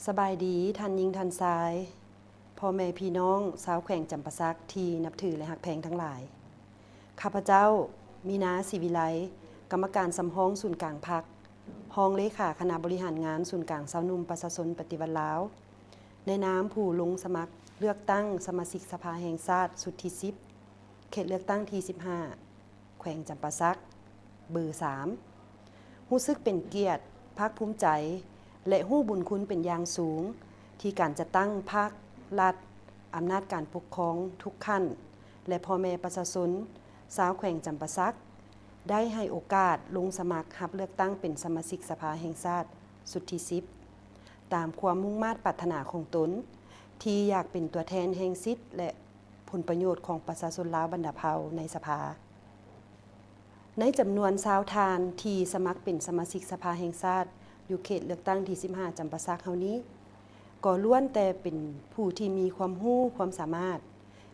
ສະບາຍດີທ່ານຍິງທ່ານຊາຍ, ພໍ່ແມ່ພີ່ນ້ອງຊາວແຂວງຈຳປາສັກທີ່ນັບຖື ແລະ ຮັກແພງທັງຫຼາຍ. ຂ້າພະເຈົ້າ ມີນາ ສີວິໄລ, ກຳມະການສຳຮອງສູນກາງພັກ, ຮອງເລຂາຄະນະບໍລິຫານງານສູນກາງຊາວໜຸ່ມປະຊາຊົນປະຕິວັດລາວ, ໃນນາມຜູ້ລົງສະໝັກເລືອກຕັ້ງສະມາຊິກສະພາແຫ່ງຊາດຊຸດທີສິບ ເຂດເລືອກຕັ້ງທີສິບຫ້າ ແຂວງຈຳປາສັກ ເບີສາມ ຮູ້ສຶກເປັນກຽດ, ພາກພູມໃຈ ແລະ ຮູ້ບຸນຄຸນເປັນຢ່າງສູງ ທີ່ການຈັດຕັ້ງພັກ, ລັດ, ອຳນາດການປົກຄອງທຸກຂັ້ນ ແລະ ພໍ່ແມ່ປະຊາຊົນຊາວແຂວງຈຳປາສັກ ໄດ້ໃຫ້ໂອກາດລົງສະໝັກຮັບເລືອກຕັ້ງເປັນສະມາຊິກສະພາແຫ່ງຊາດຊຸດທີສິບ ຕາມຄວາມມຸ່ງມາດປາດຖະໜາຂອງຕົນ ທີ່ຢາກເປັນຕົວແທນແຫ່ງສິດ ແລະ ຜົນປະໂຫຍດຂອງປະຊາຊົນລາວບັນດາເຜົ່າໃນສະພາ. ໃນຈຳນວນຊາວທ່ານທີ່ສະໝັກເປັນສະມາຊິກສະພາແຫ່ງຊາດ ຢູ່ເຂດເລືອກຕັ້ງທີສິບຫ້າ ຈຳປາສັກເຮົານີ້ ກໍລ້ວນແຕ່ເປັນຜູ້ທີ່ມີຄວາມຮູ້ຄວາມສາມາດ,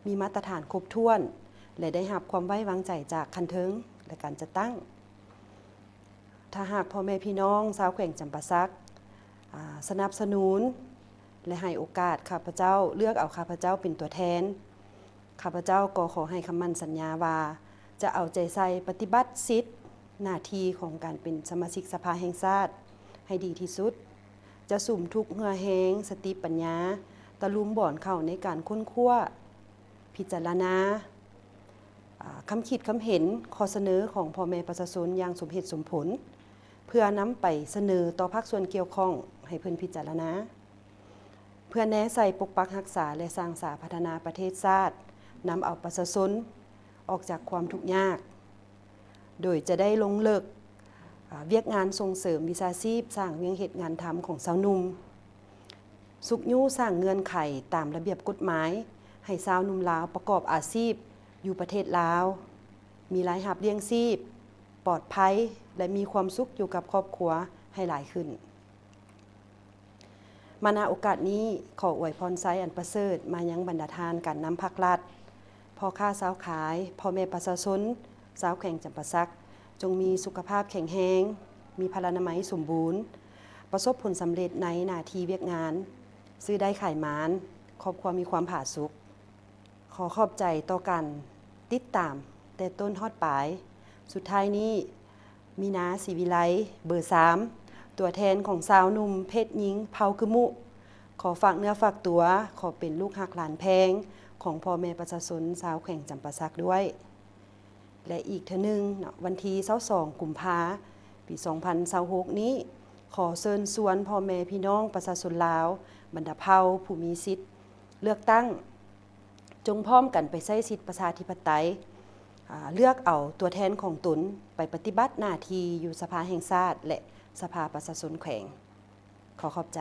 ມີມາດຕະຖານຄົບຖ້ວນ ແລະ ໄດ້ຮັບຄວາມໄວ້ວາງໃຈຈາກຂັ້ນເທິງ ແລະ ການຈັດຕັ້ງ. ຖ້າຫາກພໍ່ແມ່ພີ່ນ້ອງຊາວແຂວງຈຳປາສັກ ອາ ສະໜັບສະໜູນ ແລະ ໃຫ້ໂອກາດຂ້າພະເຈົ້າ, ເລືອກເອົາຂ້າພະເຈົ້າເປັນຕົວແທນ, ຂ້າພະເຈົ້າກໍຂໍໃຫ້ຄຳໝັ້ນສັນຍາວ່າ ຈະເອົາໃຈໃສ່ປະຕິບັດສິດໜ້າທີ່ຂອງການເປັນສະມາຊິກສະພາແຫ່ງຊາດໃຫ້ດີທີ່ສຸດ, ຈະສຸມທຸກເຫື່ອແຮງ, ສະຕິປັນຍາ ຕະລຸມບອນເຂົ້າໃນການຄົ້ນຄວ້າ, ພິຈາລະນາ ອາ ຄຳຄິດຄຳເຫັນ, ຂໍ້ສະເໜີຂອງພໍ່ແມ່ປະຊາຊົນຢ່າງສົມເຫດສົມຜົນ, ເພື່ອນຳໄປສະເໜີຕໍ່ພາກສ່ວນກ່ຽວຂ້ອງໃຫ້ເພິ່ນພິຈາລະນາ, ເພື່ອແນໃສ່ປົກປັກຮັກສາ ແລະ ສ້າງສາພັດທະນາປະເທດຊາດ, ນຳເອົາປະຊາຊົນອອກຈາກຄວາມທຸກຍາກ, ໂດຍຈະໄດ້ລົງເລິກ ອາ ວຽກງານສົ່ງເສີມວິຊາຊີບ, ສ້າງວຽງເຮັດງານທຳຂອງຊາວໜຸ່ມ, ຊຸກຍູ້ສ້າງເງື່ອນໄຂຕາມລະບຽບກົດໝາຍ ໃຫ້ຊາວໜຸ່ມລາວປະກອບອາຊີບຢູ່ປະເທດລາວ, ມີລາຍຮັບລ້ຽງຊີບ, ປອດໄພ ແລະ ມີຄວາມສຸກຢູ່ກັບຄອບຄົວໃຫ້ຫຼາຍຂຶ້ນ. ມາ ນະ ໂອກາດນີ້ ຂໍອວຍພອນໄຊອັນປະເສີດມາຍັງບັນດາທ່ານການນຳພັກລັດ, ພໍ່ຄ້າຊາວຂາຍ, ພໍ່ແມ່ປະຊາຊົນຊາວແຂວງຈຳປາສັກ ຈົ່ງມີສຸຂະພາບແຂງແຮງ, ມີພະລານາໄມສົມບູນ, ປະສົບຜົນສຳເລັດໃນໜ້າທີ່ວຽກງານ, ຊື້ໄດ້ຂາຍໝານ, ຄອບຄົວມີຄວາມຜາສຸກ. ຂໍຂອບໃຈຕໍ່ການຕິດຕາມແຕ່ຕົ້ນຮອດປາຍ. ສຸດທ້າຍນີ້ ມີນາ ສີວິໄລ ເບີສາມ ຕົວແທນຂອງຊາວໜຸ່ມເພດຍິງເຜົ່າກຶມຸ ຂໍຝາກເນື້ອຝາກຕົວ, ຂໍເປັນລູກຮັກຫຼານແພງຂອງພໍ່ແມ່ປະຊາຊົນຊາວແຂວງຈຳປາສັກດ້ວຍ. ແລະ ອີກເທື່ອໜຶ່ງເນາະ, ວັນທີຊາວສອງ ກຸມພາ ປີສອງພັນຊາວຫົກນີ້ ຂໍເຊີນຊວນພໍ່ແມ່ພີ່ນ້ອງປະຊາຊົນລາວ ບັນດາເຜົ່າຜູ້ມີສິດເລືອກຕັ້ງ ຈົ່ງພ້ອມກັນໄປໃຊ້ສິດປະຊາທິປະໄຕ, ອາ ເລືອກເອົາຕົວແທນຂອງຕົນໄປປະຕິບັດໜ້າທີ່ຢູ່ສະພາແຫ່ງຊາດ ແລະ ສະພາປະຊາຊົນແຂວງ. ຂໍຂອບໃຈ.